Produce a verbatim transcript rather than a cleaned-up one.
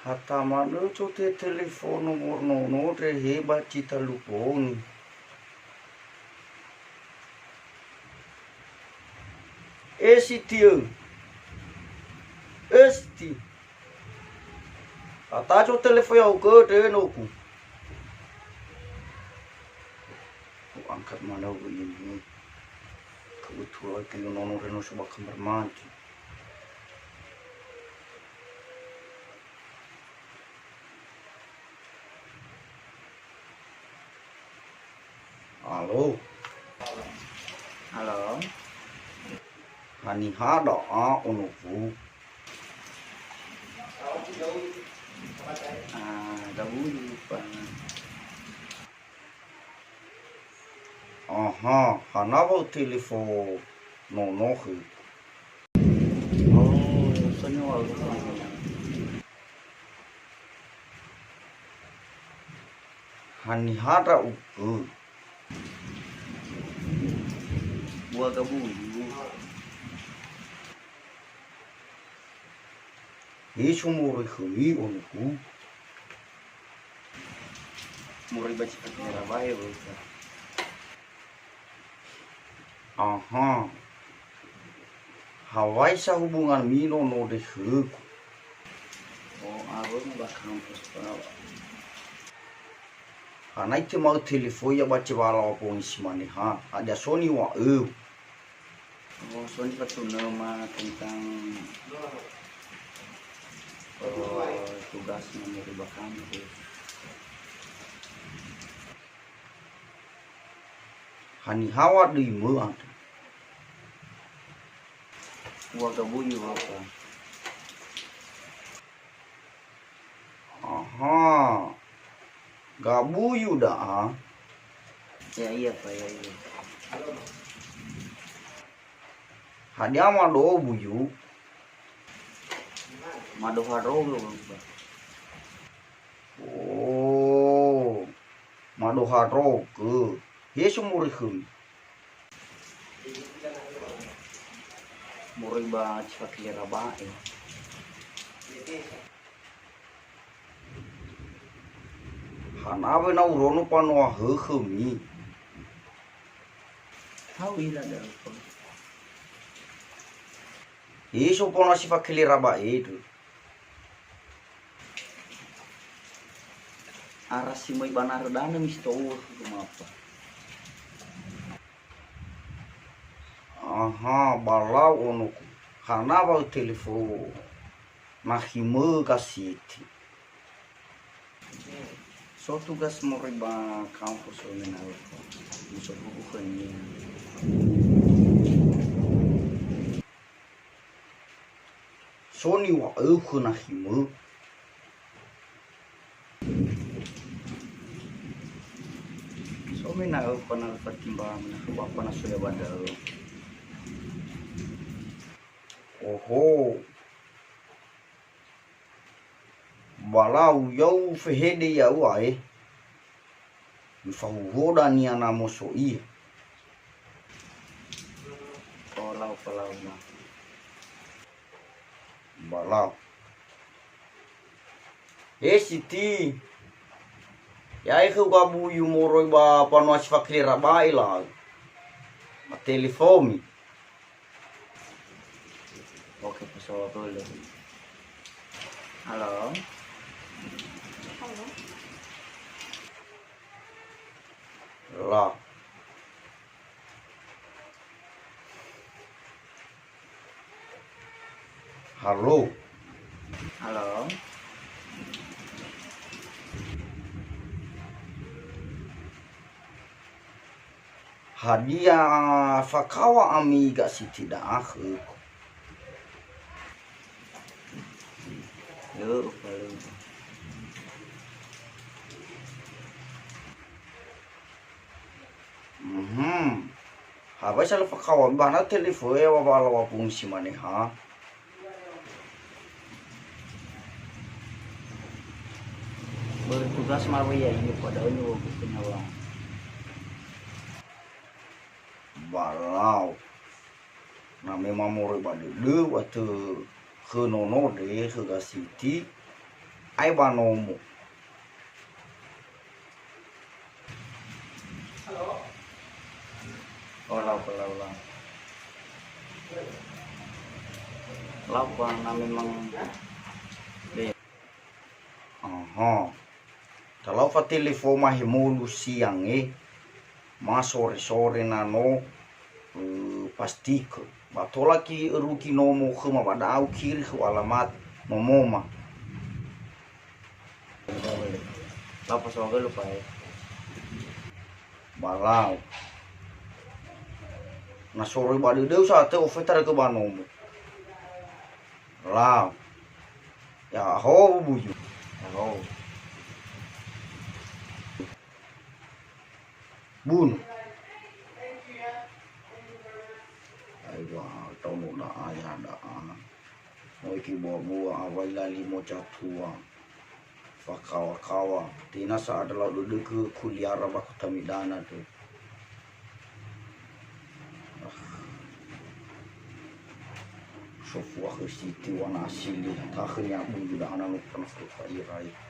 Hata manö cote telefono mornono ndre he ba cita lubongi. Esiti ö. Esti. Ataco telefo ya'ugö ndre nogu. Uangkat manö ini. Kebetulan ke nono reno soba kamar mandi. Halo. Halo. Haniha da'a onogu? Ah, gabuli, Pak. Aha, hana wa telefo nono khö? Oh, so niŵa'ö. Haniha ndra'ugö? Bua gabuli. He so moroi khömi onogu? Moroi ba cita-cita rabae wöta. Aha. Hawai sa hubunganmi nono ndre khögu? Oh, awöma ba kampus, Pak. Hana itema'ö telefo ia ba cewala wa bongi si mane ha. Hadia so niŵa'ö? Oh, so nifatunöma tentang, eh, tugas nomor ba kampus. Haniha wa döimö andrö? Ua gabuyu apa? Aha. Gabuyu da'a? Ya, iya, Pak, ya, iya. Hadia mado buyu? Mado harogö, Pak. Oh, mado harogö. He so moroi khömi? Moroi ba cifakili raba'e. Hana wa na uronö panoa hö khömi? Hau ila da'ö, Pak. He so panoa sifakili raba'e ndrö. Ara si möi ba narö danö misto'uö khögu mapa. Aha, ba lau onogu. Hana wa ötelefo nakhimö gasiti? So tugas moroi ba kampus, so mena'ö. Musofuku khönia. So niŵa'ö khö nakhimö. So mena'ö fana fatimba mena'ö ba fana soya ba da'ö. Oho. Ba lau ya'u fehede ya'u ae. Mifahuhuo dania na moso ia. Falau, falau, ma. Ba lau. He Siti. Ya'e khöu gabuyu moroi ba panoa si fakili raba'e lau. Matelefomi. Oke, pesawat dulu. Halo. Halo. La. Halo. Halo. Hadia fakawa ami gasiti da'a khögu? Lö, ufalö. Mhm. Habai sa lö fakawa ami ba na telefo ya wa bala wa fungsi mane ha. Bertugas ma wö ya'ia, padahal ini waktu penyawa. Ba lau. Na memang moroi ba dödö, wa tö khö nono de, khö gasiti. Ae ba nomo. Oh, lau, lau, lau. Lau, ba na memang. Aha. Talau fatelefoma hemolu siange, ma sore-sore na no, eh, pastikö. Ba tola ki örugi nomo khöma ba da'a ukiri khö alamat nomoma. Lau pasawagö lupa ya. Ba lau. Na soroi ba dödöu sa tö ofeta rögö ba nomo. Lau. Ya, aho, buyu. Aho. Bunu. Aiwa, taono da'a ya da'a. Moi ki bua-bua, awai lali mo catua. Fakawa-kawa. Tina sa ada lau dödögö kuliara ba Kota Midana tu. Ah. Sofua khö Siti wana asili. Takhönia bundu da'ana no pernah khö Pak Irai.